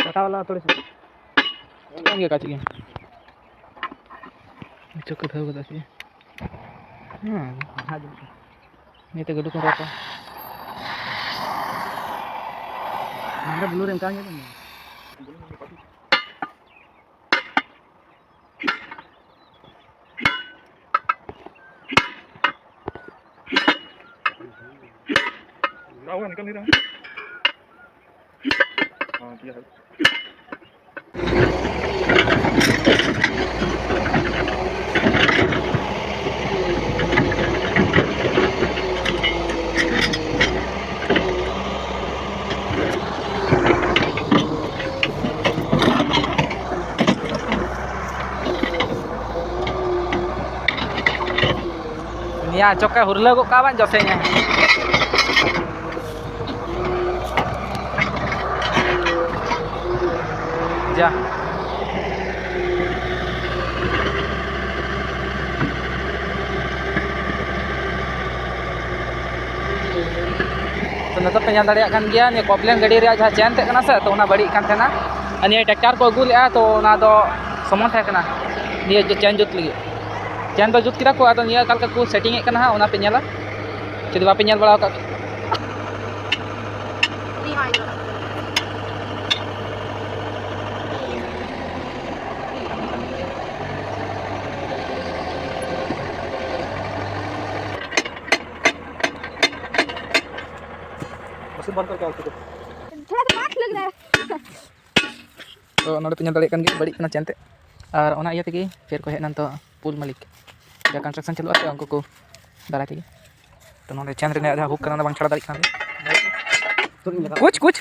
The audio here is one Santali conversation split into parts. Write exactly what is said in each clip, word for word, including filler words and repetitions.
ᱠᱟᱴᱟ ᱣᱟᱞᱟ ᱛᱷᱚᱲᱤ ᱥᱟ᱾ ᱠᱟᱱ ᱜᱮᱭᱟ ᱠᱟᱪ ᱜᱮ᱾ ᱪᱚᱠ ᱠᱚ ᱫᱷᱟᱹᱣ ᱠᱟᱫᱟ ᱥᱮ? ᱦᱮᱸ᱾ ᱱᱤᱭᱟᱹ ᱛᱮ ᱜᱟᱹᱰᱩ ᱠᱚ ᱨᱚᱲ ᱠᱚ᱾ ᱱᱚᱰᱮ ᱵᱞᱩ ᱨᱮ ᱚᱱᱠᱟ ᱜᱮ᱾ हाँ, ठीक है। ᱱᱤᱭᱟ ᱪᱚᱠᱮ ᱦᱩᱨᱞᱟᱹ ᱜᱚᱫ ᱠᱟᱜᱼᱟ ᱵᱟᱝ ᱡᱚᱥᱮᱧᱟ᱾ ᱡᱟ᱾ ᱛᱚ, ᱱᱤᱛᱚᱜ ᱯᱮ ᱧᱮᱞ ᱫᱟᱲᱮᱭᱟᱜ ᱠᱟᱱ ᱜᱮᱭᱟ, ᱱᱤᱭᱟᱹ ᱠᱚᱯᱞᱮᱱ ᱜᱟᱹᱰᱤ ᱨᱮᱭᱟᱜ ᱡᱟᱦᱟᱸ ᱪᱮᱱ ᱛᱟᱦᱮᱸ ᱠᱟᱱᱟ ᱥᱮ, ᱛᱚ, ᱚᱱᱟ ᱵᱟᱹᱲᱤᱡ ᱠᱟᱱ ᱛᱟᱦᱮᱱᱟ᱾ ᱟᱨ ᱱᱤᱭᱟᱹ ᱴᱨᱟᱠᱴᱟᱨ ᱠᱚ ᱟᱹᱜᱩ ᱞᱮᱫᱼᱟ, ᱛᱚ, ᱚᱱᱟ ᱫᱚ ᱥᱚᱢᱚᱱ ᱛᱟᱦᱮᱸ ᱠᱟᱱᱟ ᱱᱤᱭᱟᱹ ᱪᱮᱱ ᱡᱩᱛ ᱞᱟᱹᱜᱤᱫ᱾ ᱪᱮᱱ ᱫᱚ ᱡᱩᱛ ᱠᱮᱫᱟ ᱠᱚ, ᱟᱫᱚ ᱱᱤᱭᱟᱹ ᱚᱠᱟ ᱞᱮᱠᱟ ᱠᱚ ᱥᱮᱴᱤᱝ ᱮᱫ ᱠᱟᱱᱟ ᱦᱟᱸᱜ, ᱚᱱᱟ ᱯᱮ ᱧᱮᱞᱟ᱾ ᱡᱩᱫᱤ ᱵᱟᱯᱮ ᱧᱮᱞ ᱵᱟᱲᱟ ᱟᱠᱟᱫ ᱠᱷᱟᱱ᱾ ᱛᱷᱚᱲᱟ ᱥᱟ ᱵᱟᱝ ᱞᱟᱜ ᱨᱟᱦᱟ ᱦᱟᱭ᱾ ᱛᱚ ᱱᱚᱰᱮ ᱯᱮ ᱧᱮᱞ ᱫᱟᱲᱮᱭᱟᱜ ᱠᱟᱱ ᱜᱮᱭᱟ, ᱵᱟᱹᱲᱤᱡ ᱠᱟᱱᱟ ᱪᱮᱱ ᱛᱮ᱾ ᱟᱨ ᱚᱱᱟ ᱤᱭᱟᱹ ᱛᱮᱜᱮ ᱯᱷᱤᱨ ᱠᱚ ᱦᱮᱡ ᱮᱱᱟ ᱱᱤᱛᱚᱜ ᱯᱩᱞ ᱢᱟᱹᱞᱤᱠ, ᱡᱟ ᱠᱚᱱᱥᱴᱨᱟᱠᱥᱚᱱ ᱪᱟᱹᱞᱩᱜᱼᱟ ᱥᱮ, ᱩᱱᱠᱩ ᱠᱚ ᱫᱟᱨᱟᱭ ᱛᱮᱜᱮ᱾ ᱛᱚ ᱱᱚᱰᱮ ᱪᱮᱱ ᱨᱮᱱᱟᱜ ᱡᱟᱦᱟᱸ ᱦᱩᱠ ᱠᱟᱱᱟ, ᱚᱱᱟ ᱵᱟᱝ ᱪᱷᱟᱲᱟ ᱫᱟᱲᱮᱭᱟᱜ ᱠᱟᱱᱟ᱾ ᱠᱩᱪ ᱠᱩᱪ᱾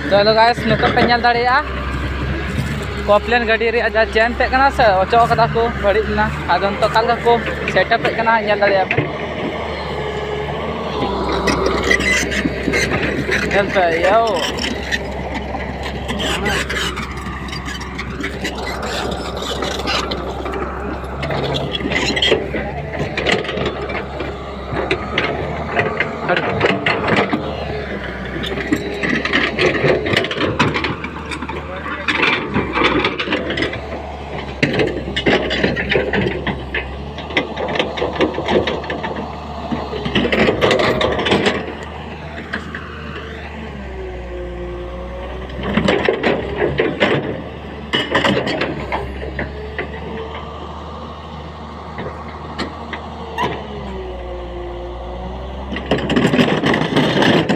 ᱛᱚ ᱦᱮᱞᱳ ᱜᱟᱭᱥ, ᱱᱤᱛᱚᱜ ᱯᱮ ᱧᱮᱞ ᱫᱟᱲᱮᱭᱟᱜᱼᱟ, ᱠᱚᱢᱯᱞᱮᱱ ᱜᱟᱹᱰᱤ ᱨᱮᱭᱟᱜ ᱡᱟᱦᱟᱸ ᱪᱮᱱ ᱛᱟᱦᱮᱸ ᱠᱟᱱᱟ ᱥᱮ, ᱚᱪᱚᱜ ᱠᱟᱫᱟ ᱠᱚ, ᱵᱟᱹᱲᱤᱡ ᱞᱮᱱᱟ᱾ ᱟᱫᱚ ᱱᱤᱛᱚᱜ ᱚᱠᱟ ᱞᱮᱠᱟ ᱠᱚ ᱥᱮᱴᱟᱯ ᱮᱫ ᱠᱟᱱᱟ, ᱧᱮᱞ ᱫᱟᱲᱮᱭᱟᱜᱼᱟ ᱯᱮ᱾ ᱧᱮᱞ ᱯᱮ, ᱭᱳ᱾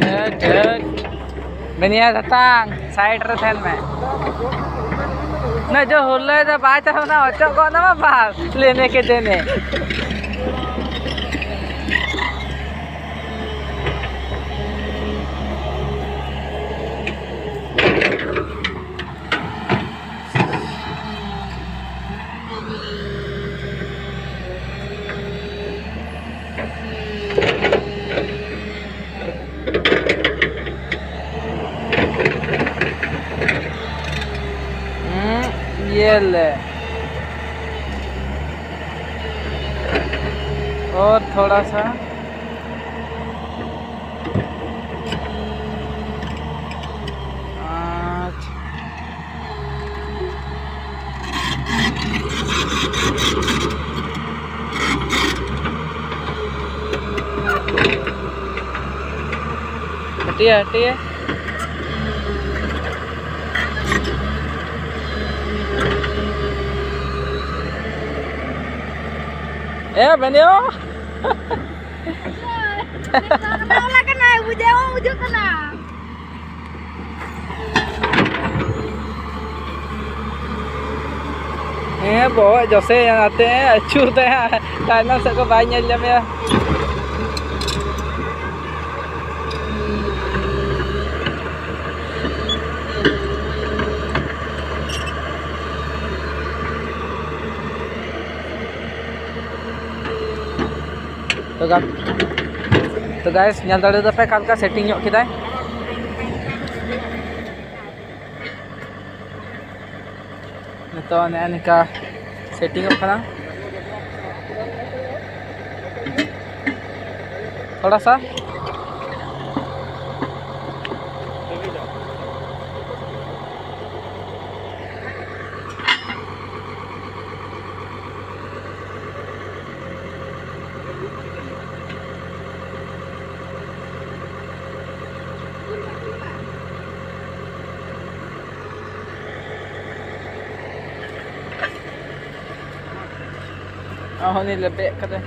ᱦᱟᱹᱴ, ᱦᱟᱹᱴ᱾ ᱵᱮᱱᱤᱭᱟ ᱫᱷᱟᱛᱟᱝ, side ᱨᱮ ᱛᱟᱦᱮᱱ ᱢᱮ᱾ ᱩᱱᱟᱹᱜ ᱡᱳᱨ ᱦᱩᱨᱞᱟᱹᱭ ᱫᱟ, ᱵᱟᱭ ᱪᱟᱞᱟᱣ ᱱᱟ, ᱚᱪᱚᱜ ᱜᱚᱫ ᱱᱟᱢᱟ ᱵᱟᱥ, ᱞᱮᱱᱮ ᱠᱮ ᱫᱮᱱᱮ᱾ हम्म, ये ले। और थोड़ा सा। अच्छा। हटिए, हटिए। ए, बनियो। ᱱᱮᱛᱟᱨ ᱢᱟ ᱚᱱᱟ ᱠᱟᱱᱟ, ᱵᱩᱡᱷᱟᱹᱣ ᱦᱚᱸ ᱵᱩᱡᱷᱟᱹᱜ ᱠᱟᱱᱟ᱾ ᱦᱮᱸ, ᱵᱚᱦᱚᱜ ᱡᱚᱥᱮ ᱟᱛᱮ ᱟᱹᱪᱩᱨ ᱛᱟᱭᱟ, ᱛᱟᱭᱱᱚᱢ ᱥᱮᱫ ᱠᱚ ᱵᱟᱭ ᱧᱮᱞ ᱧᱟᱢᱮᱭᱟ᱾ ᱛᱚ ᱜᱟ- ᱛᱚ ᱜᱟᱭᱥ, ᱧᱮᱞ ᱫᱟᱲᱮ ᱫᱟᱯᱮ ᱚᱠᱟ ᱞᱮᱠᱟ ᱥᱮᱴᱤᱝ ᱧᱚᱜ ᱠᱮᱫᱟᱭ᱾ ᱱᱤᱛᱚᱜ ᱱᱮᱜᱼᱮ ᱱᱤᱝᱠᱟ ᱥᱮᱴᱤᱝᱚᱜ ᱠᱟᱱᱟ᱾ ᱛᱷᱚᱲᱟ ᱥᱟ ᱟᱨᱦᱚᱸ ᱩᱱᱤ ᱞᱮᱵᱮᱫ ᱠᱟᱫᱟᱭ᱾